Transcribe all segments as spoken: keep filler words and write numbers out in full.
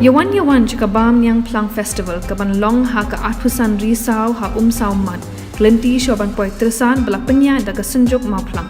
Yawan yawan jaka Bam Niang Phlang Festival kaban long ha ka arphew san Risaw ha Umsaw Mat. Klinti shuwa ban poi tresan ba la pynïaid da ka Synjuk Mawphlang.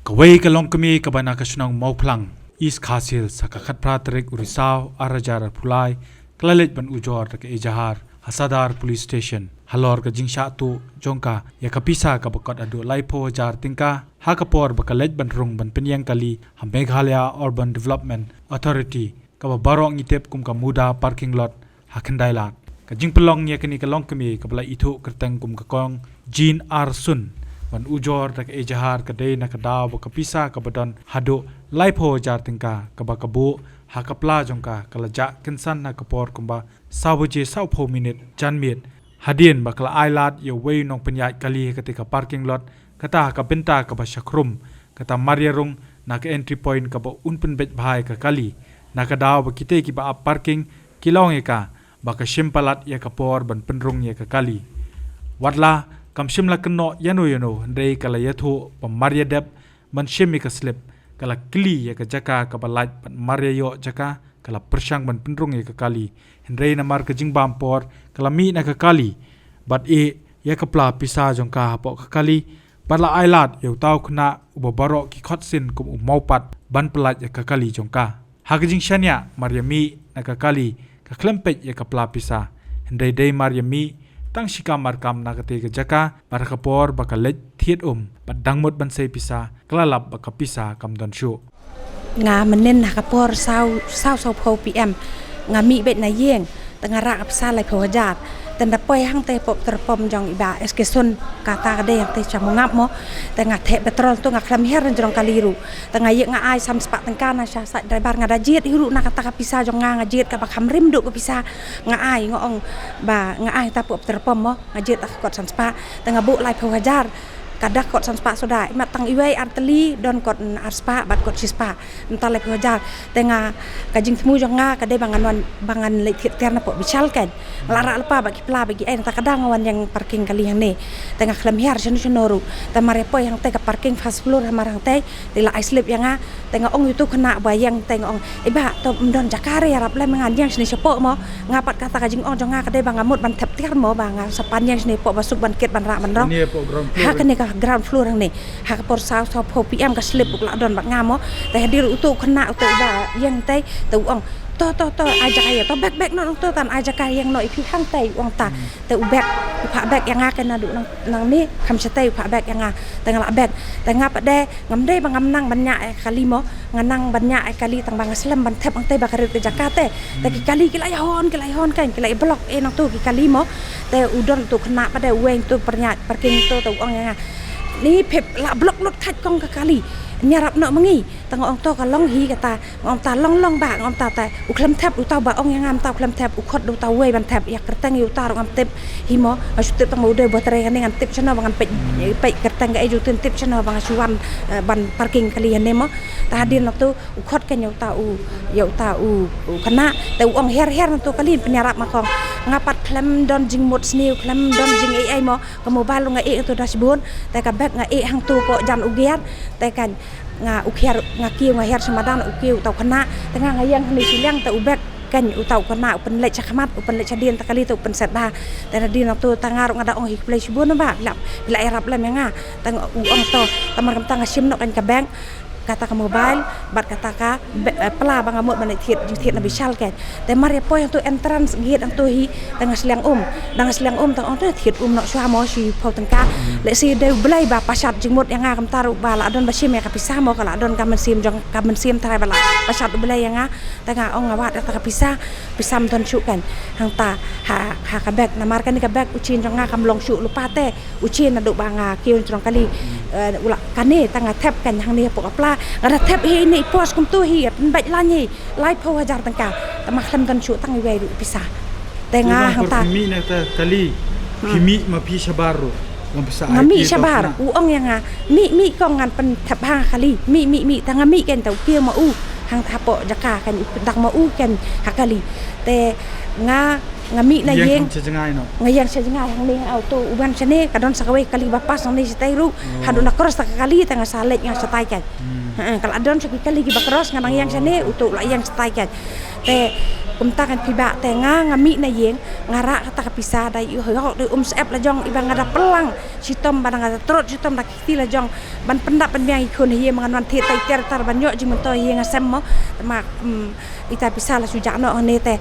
Kawei ka longkmie kaba na ka shnong Mawphlang, East Khasi Hills, ha ka khatphra tarik u Risaw arhajar arphew lai, ka la leit ban ujor da ka ejahar ha Sadar Police Station halor ka jingshah tuh jong ka ïa ka pisa kaba kot haduh laiphew hajar tyngka, ha ka por ba ka leit ban rung ban pynïeng kali ha Meghalaya Urban Development Authority, kaba baroh ngi tip kum ka MUDA parking lot ha Khyndai Lad. Ka jingpynlong ïa kane ka longkmie kaba la ithuh kyrteng kum ka Kong Jean R Sun, ban ujor da ka ejahar ka dei na ka daw ba ka pisa kaba don haduh laiphew hajar tyngka kaba ka buh ha ka pla jong ka, ka la jah kynsan ha ka por kumba saw baje sawphew minit janmiet, hadien ba ka la ailad ïa uwei u nongpynïaid kali ha katei ka parking lot, kata ha ka bynta kaba shakhrum, kata mar ïarung na ka entry point kaba un pynbeit bha ïa ka kali, na ka daw ba kitei kiba ap parking ki la ong ïa ka ba ka shim palat ïa ka por ban pynrung ïa ka kali. Watla kam shym la kynnoh ïano ïano, hynrei ka la ïathuh ba mar ïadep ban shim ïa ka slip, ka la kylli ïa ka jaka kaba lait bad mar ïa ïoh jaka, ka la pyrshang ban pynrung ïa ka kali. Hynrei namar ka jingbam por, ka la mih na ka kali bad ïeh ïa ka pla pisa jong ka hapoh ka kali, bad la ailad ïa uta u khynnah uba baroh ki khot sien kum u mawpat ban pyllait ïa ka kali jong ka. Ha ka jingshaniah, mar ïa mih na ka kali, ka khlem peit ïa ka pla pisa. Hynrei dei mar ïa mih tang shi kam ar kam na katei ka jaka, bad ha ka por ba ka leit thied um bad dang mut ban sei pisa, ka la lap ba ka pisa kam don shuh. Nga mynnin ha ka por saw, saw, sawphew P M, nga mih beit na ïing, te nga rah ka pisa laiphew hajar. Te ynda poi hangtei hapoh petrol pump jong i Bah S K Sun, kata ka dei hangtei sha Mongap mo. Te nga theh petrol, to nga khlem hiar na jrong kali ruh. Te nga ïeh, nga ai san spah tyngka na sha side driver, nga da jied hi ruh na kata ka pisa jong nga, nga jied kaba kham rim duh ka pisa. Nga ai, nga ong ba nga ai ta hapoh petrol pump mo, nga jied ta ka kot san spah. Te nga buh laiphew hajar, ka da kot san spah suda. Imat tang iwei ar tylli don kot ar spah bad kot shi spah. Mynta laiphew hajar. Te nga, ka jingthmu jong nga ka dei ba ngan wan, ba ngan leit thied tiar napoh Bishal kan. Nga la rah lypa bad ki pla bad ki ei, nangta ka dang nga wan ïeng parking kali hangne. Te nga khlem hiar shano shano ruh. Te mar ïa poi hangtei ka parking first floor hamar hangtei, te la ai slip ïa nga. Te nga ong ïa utu u khynnah ba ïeng, te nga ong, "Eh bah, to ym don jaka re, ïarap lem, ngan ïeng shane shapoh mo." Nga pat kata ka jingong jong nga ka dei ba nga mut ban thep tiar mo, ba nga sa pan ïeng shane shapoh ba suk ban kit ban rah ban rong. Hangne hapoh ground floor. Ha kane ka ground floor hangne. Ha ka por saw, sawphew P M ka slip u la don bad nga mo. Te hadien utu u khynnah utu uba ïeng tei, te u ong, "To, to, to, ai jaka ïa, to bek, bek noh nangto, tan ai jaka ïeng noh ïa phi hangtei," u ong ta. Hmm. Te u bek, u phah bek ïa nga, ka naduh nang, nangne kham shatei u phah bek ïa nga. Te nga la bek. Te nga pat de, ngam dei ba ngam nang ban ñiah ïa ka kali mo. Nga nang ban ñiah ïa ka kali tang ba nga slem ban thep hangtei ba ka rit ka jaka te. Te ki kali ki la ïahon, ki la ïahon kan, ki la ïa block eh nangto ki kali mo. Te u don utu u khynnah pat de, uwei utu u pynïaid parking to, te u ong ïa nga, "Ni phi la block lut kait kong ka kali. Ïarap noh ma ngi." Te nga ong, "To ka long hi," kata. Nga ong ta, "Long, long bah," nga ong ta, te u khlem thep, uta uba ong ïa nga mynta u khlem thep, u khot da uta uwei ban thep, ïa kyrteng ïa uta ruh ngam tip hi mo, nga shu tip tang ba u dei uba trei hangne, ngan tip shano ba ngan peit, peit kyrteng kaei jong u, tip shano ba nga shu wan, eh, ban parking kali hangne mo. Te hadien nangto u khot kan ïa uta u, ïa uta u, u khynnah, te u ong, "Hiar, hiar nangto kali, pynïarap ma kong." Nga pat khlem don jingmut sniew, khlem don jingaiei mo, ka mobile ruh nga ïeh hangto dashboard, te ka bek nga ïeh hangto hapoh jan u gear, te kan nga u hiar, nga kiew, nga hiar sha madan, u kiew uta u khynnah, te nga, nga ïeng hangne shiliang, te u bek kan uta u khynnah u pynleit sha khmat, u pynleit shadien, te kali te u pynset bha. Te hadien nangto te nga ruh nga da ong hi, "Khublei shibun bah, phi la, phi la ïarap lem ïa nga." Te nga, u ong, "To, te mar kumta nga shim noh kan ka bek, kata ka mobile bad kata ka be-, eh, pla ba nga mut ban leit thied, jingthied na Bishal kan." Te mar ïa poi hangto entrance gate hangto hi, te nga sliang um. Te nga sliang um, te nga ong, "To thied um noh shuwa mo, shiphew tyngka. Lehse dei U Blei ba pashat jingmut ïa nga, kumta ruh ba la don ba shim ïa ka pisa mo, ka la don ka mynsiem jong, ka mynsiem trai ba la pashat U Blei ïa nga." Te nga ong, "Nga wad ïa kata ka pisa, pisa ym don shuh kan." Hangta ha, ha ka bek, namar kane ka bek u chain jong nga kam long shuh lypa te. U chain naduh ba nga kiew na jrong kali, eh, u la kane, te nga thep kan hangne hapoh ka pla. Nga da thep hi ine i pos kumto hi, pynbeit lain hi, laiphew hajar tyngka. Te ma khlem don shuh tang iwei ruh i pisa. Te nga hangta. Phi mih na kata kali, phi mih ma phi shabar ruh. Nga mih shabar, u ong ïa nga, "Mih, mih kong, ngan pynthep ha kali. Mih, mih, mih." Te nga mih kan, te u kiew ma u hangta hapoh jaka kan, u pynthep ma u kan ha kali. Te nga Nga mih na ïeng. Nga ïeng sha jngai hangne, ha uto u wan shane, ka don sa kawei kali ba pass hangne shatai ruh. Haduh na cross ta ka kali, te nga sa leit nga shatai kein. Hmm. Ha, ka la don sha ki kali kiba cross, nga nang ïeng shane, uto u la ïeng shatai kein. Te kumta kein phi bah, te nga, nga mih na ïeng, nga rah kata ka pisa da i hok, da i um syep la jong, iba nga da pynlang shitom, ba da nga da trot shitom da ki kti la jong ban pyndap pynbiang ïa ki khun ha ïing, ba ngan wan thied tai ter tar ban ïoh jingmyntoi ha ïing ha sem mo. Te ma, mm, ita pisa la shu jah noh hangne te.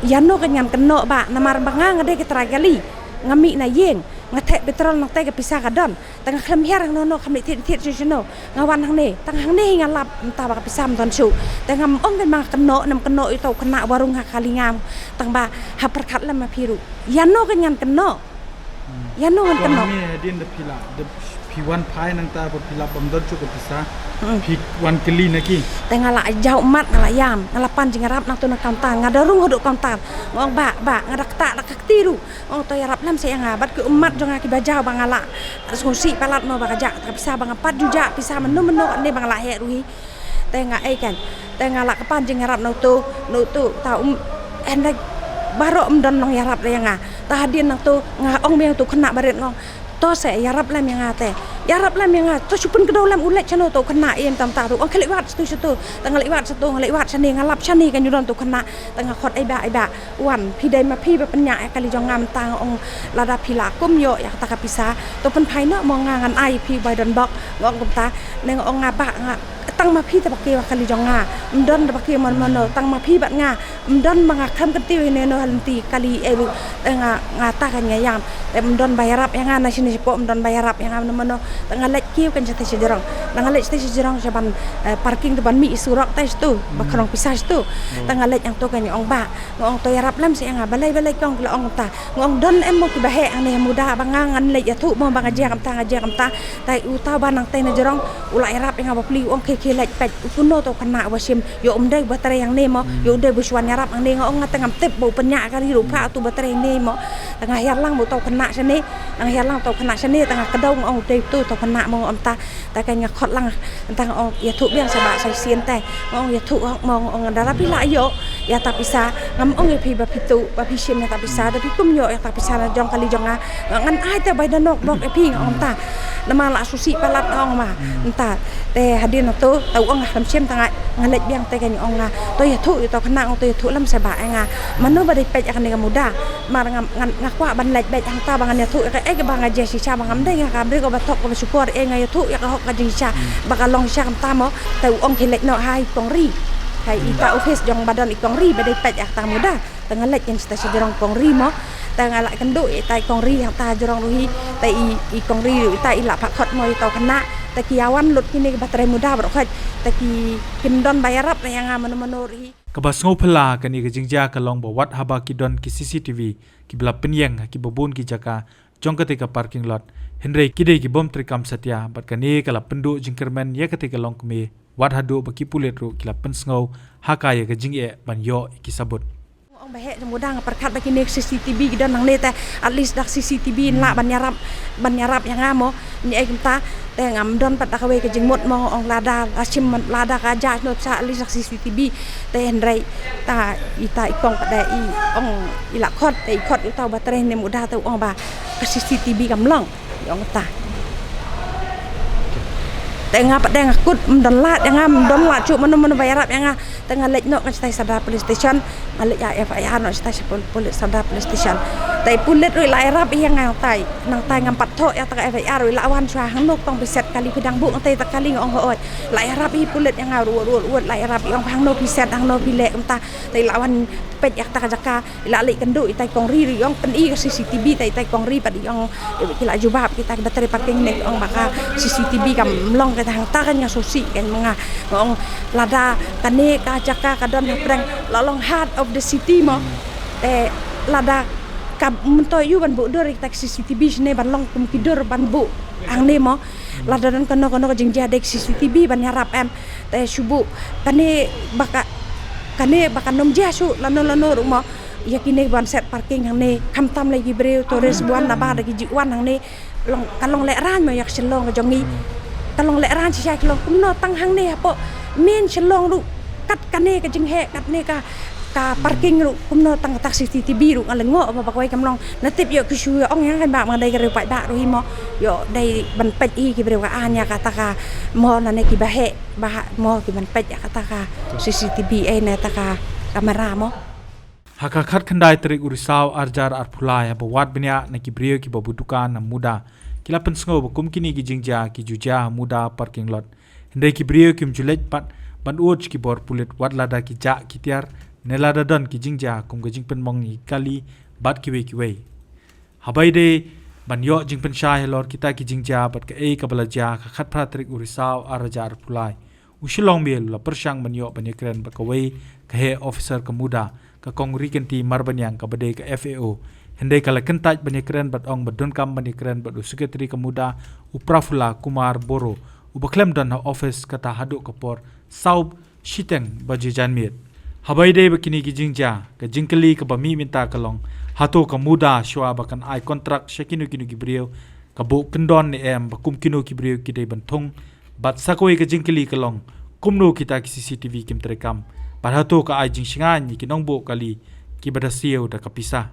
Ïano kein ngan kynnoh bah, namar ba nga, nga dei ka trai kali. Nga mih na ïeng, nga theh petrol, nangta ka pisa ka don. Te nga khlem hiar hangno hangno, khlem leit thied thied shuh shuh no. Nga wan hangne, tang hangne hi nga lap, mynta ba ka pisa ym don shuh. Te ngam ong kein ba nga kynnoh, ngam kynnoh ïa uto u khynnah uba rung ha ka kali nga. Tang ba ha pyrkhat lem ma phi ruh. Ïano kein ngan kynnoh. Hmm. Ïano ngan kynnoh. Hangne hadien da phi la, da phi wan phai nangta ba phi lap ba ym don shuh ka pisa. Hmm. Phi wan kylli na ki. Te nga la jaw ummat, nga la ïam, nga la pan jingïarap na uto na counter, nga da rung haduh counter. Nga ong bah, bah, nga da ktah da ka kti ruh. Ong to ïarap lem seh ïa nga, bad ki ummat jong nga kiba jaw ba nga la sngewsih palat mo ba ka jah kata ka pisa, ba nga pat ju jah pisa mynno mynno ne ba nga la heh ruh hi. Te nga ei kein, te nga la pan jingïarap na uto, na uto, ta um, hynrei baroh ym don nongïarap ïa nga. Ta hadien nangto nga ong biang uto u khynnah barit, nga ong to seh ïarap lem ïa nga te. Ïarap lem ïa nga, to shu pynkdew lem u leit shano uto u khynnah, em tam ta ruh. Ong khie leit wad shatu shatu. Te nga leit wad shatu, nga leit wad shane, nga lap shane kein u don uto u khynnah. Te nga khot, ei bah, ei bah. Wan, phi dei ma phi ba pynïaid ïa kali jong nga mynta, nga ong lada phi la kum ïoh ïa kata ka pisa, to pynphai noh mo, nga ngan ai phi bai don bok, nga ong kumta. Ne nga ong nga bah, nga tang ma phi te ba kiew ïa kali jong nga. Ym don ba kiew mano mano, tang ma phi bad nga. Ym don ba nga khlem kyntiew ïa ne no ha lynti kali eh ruh. Te nga, nga ta kein nga ïam. Te ym don ba ïarap ïa nga na shane shapoh, ym don ba ïarap ïa nga mano mano. Te nga leit kiew kein shatei shajrong. Te nga leit shatei shajrong shaban, eh, parking te ban mih ïa surok te shatu. Ba khrong pisa shatu. Te nga leit hangto kein nga ong bah. Nga ong to ïarap lem seh ïa nga, balei balei kong, ki la ong kumta. Nga ong don em mo kiba heh hangne ha Muda ba nga ngan leit ïathuh mo ba nga jia kumta, nga jia kumta. Te uta uba nangtei na jrong u la ïarap ïa nga bapli, u ong khie khie leit peit u kuno uto u khynnah uba shim, ïoh um dei uba trei hangne mo, ïoh um dei uba shu wan ïarap hangne. Nga ong nga te ngam tip ba u pynïaid kali ruh phah uto uba trei hangne mo. Te nga hiar lang ba uto u khynnah shane, nga hiar lang uto u khynnah shane, te nga kdew nga ong u dei uto uto u khynnah mo, nga ong kumta. Te kein nga khot lang, nangta nga ong ïathuh biang sha bah sha shisien te. Nga ong ïathuh hok mo, nga ong lada phi la ïoh ïa ta pisa, ngam ong ïa phi ba phi tuh, ba phi shim ïa ta pisa, da phi kum ïoh ïa ta pisa na jong kali jong nga, nga ngan ai te bai da nok bok ïa phi, nga ong ta. Namar la shu sih palat, nga ong ma. Nangta te hadien nangto te u ong nga khlem shim, te nga, nga leit biang te kein nga ong nga to ïathuh ïa uto u khynnah, nga ong to ïathuh lem seh bah ïa nga. Mano ba dei peit ïa kane ka Muda. Mar nga, nga, nga kwah ban leit beit hangta ba ngan ïathuh ïa kaei kaba nga jia shisha, ba ngam dei nga ka briew kaba thok kaba shukor, eh, nga ïathuh ïa ka hok ka jingshisha ba ka long shisha kumta mo. Te u ong khie leit noh ha i kong Ri, ha ita office jong ba don i kong Ri ba dei peit ïa kata ka Muda. Te nga leit kein shatei shajrong kong Ri mo. Te nga la kynduh ïa ita i kong Ri hangta jrong ruh hi. Te i, i kong Ri ruh ita i la phah khot mo ïa uto u khynnah. Te ki ïawan lut kine kiba trei Muda baroh khoit. Te ki, kim don ba ïarap ïa nga mano mano ruh hi. Kaba sngewphylla kane ka jingjia ka long ba wat haba ki don ki C C T V kiba la pynïeng ha kiba bun ki jaka jong katei ka parking lot, hynrei ki dei ki bym treikam satia, bad kane ka la pynduh jingkyrmen ïa katei ka longkmie, wat haduh ba ki pulit ruh ki la pynsngew ha ka ïa ka jingeh ban ïoh ïa ki sabut. Nga ong ba heh jong Muda, nga pyrkhat ba kine C C T V ki don hangne te, at least da C C T V yn lah ban ïarap, ban ïarap ïa nga mo. Ngi ai kumta, te ngam don pat da kawei ka jingmut mo, ong lada la shim, lada ka jah shnong pisa, at least da C C T V. Te hynrei ta, ita i kong pat da i ong i la khot, te i khot uta uba trei ne Muda, te u ong ba ka C C T V kam long, i ong ta. Te nga pat da nga kut, ym don lad ïa nga, ym don lad shuh mano mano ba ïarap ïa nga. Te nga leit noh ka shatai Sadar Police Station, nga leit ïa F I R noh shatai sha pol-, police, Sadar Police Station. Te i pulit ruh i la ïarap ïa nga nangtai, nangtai ngam pat thoh ïa ta ka F I R ruh, i la wan shuwa, hangno tang phi set kali, phi dang buh nangtai ta kali, nga ong hooid. La ïarap i pulit ïa nga ruh, ruh, ruh, la ïarap i ong hangno phi set, hangno phi leh kumta. Te i la wan peit ïa ta ka jaka. I la leit kynduh ita i kong Ri ruh i ong pyni ka C C T V, ta ita i kong Ri pat i ong, eh, ki la jubab kita kiba trei parking ne, ki ong ba ka C C T V kam long, kata hangta kan nga sngewsih kan ma nga. Nga ong lada kane ka jaka ka don hapdeng, la long heart of the city mo. Te lada ka myntoi ïa u ban buh dur ïa kita ki C C T V shane ban long kum ki dur ban buh hangne mo. Lada don kano kano ka jingjia, dei ka C C T V ban ïarap em. Te shu buh kane ba ka, kane ba kan ym jia shuh lano lano ruh mo. Ïa kine ban set parking hangne, khamtam la ki briew tourist ba wan nabar da ki ju wan hangne. Long, ka long lehraiñ mo ïa ka Shillong ka jong ngi. Ka long lehraiñ shisha ka long kumno tang hangne hapoh main Shillong ruh. Kat kane ka jingheh, katne ka Ka parking ruh kumno tang kata ka C C T V ruh nga lyngngoh ba ba kawei kam long. Na tip ïoh ki shu ïoh ong ïa kan ba ma dei ka riew paidbah ruh hi mo. Ïoh dei ban peit hi ki briew ka an ïa kata ka mo lane ki ba heh ba mo ki ban peit ïa kata ka C C T V eh ne kata ka kamera mo. Ha ka khatkhyndai tarik u Risaw arhajar arphew lai haba wad bniah na ki briew kiba bud dukan ha Muda ki la pynsngew ba kum kine ki jingjia ki ju jia ha Muda parking lot. Hynrei ki briew kim ju leit pat ban ud ki bor pulit wat lada ki jah ki tiar ne lada don ki jingjia kum ka jingpynmong ïa ki kali bad kiwei kiwei. Haba ïadei ban ïoh jingpynshai halor kita ki jingjia bad kaei kaba la jia ha ka khatphra tarik u Risaw arhajar arphew lai, u Shillong Mail u la pyrshang ban ïoh ban ïakren bad kawei ka heh officer ka Muda, ka Kong Rikanti Marbaniang kaba dei ka F A O. Hynrei ka la kyntait ban ïakren bad ong ba donkam ban ïakren bad u Secretary ka Muda, u Prafulla Kumar Boro, uba khlem don ha office kata haduh ka por saw shiteng baje janmiet. Haba ïadei bad kine ki jingjia, ka jingkylli kaba mih mynta ka long, hato ka Muda shuwa ba kan ai kontrak sha kino kino ki briew, ka buh kyndon ne em ba kum kino ki briew ki dei ban thung, bad sa kawei ka jingkylli ka long, kumno kita ki C C T V kim treikam, bad hato ka ai jingshngaiñ ïa ki nongbuh kali kiba da siew da ka pisa.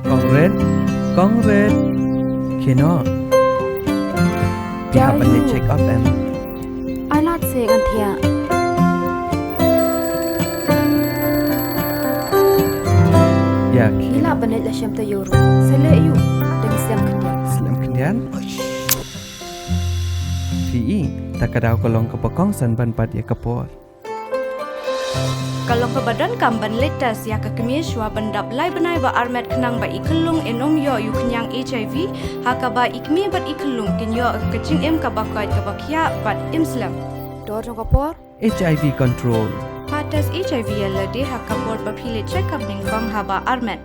Kong Red, Kong Red. Kino? Phi hap ban leit check up em? Ai lad se ngan thiah. Ïa, ngi lah ban leit la shem taïew ruh. Sa leh ïa u. Dang slem khyndiat. Slem khyndiat? Phi i, ta ka daw ka long kaba kongsan ban bat ïa ka por. Ka long kaba donkam ban leit test ïa ka kmie shuwa ban dap lai bnai ba armet khnang ba i khyllung in ym ïoh ïa u khñiang H I V, ha kaba i kmie bad i khyllung kin ïoh ka jingim kaba koit kaba khiah bad im slem. Dor jong ka por. H I V control. Pha test H I V ïa lade ha ka por ba phi leit check up nyngkong haba armet.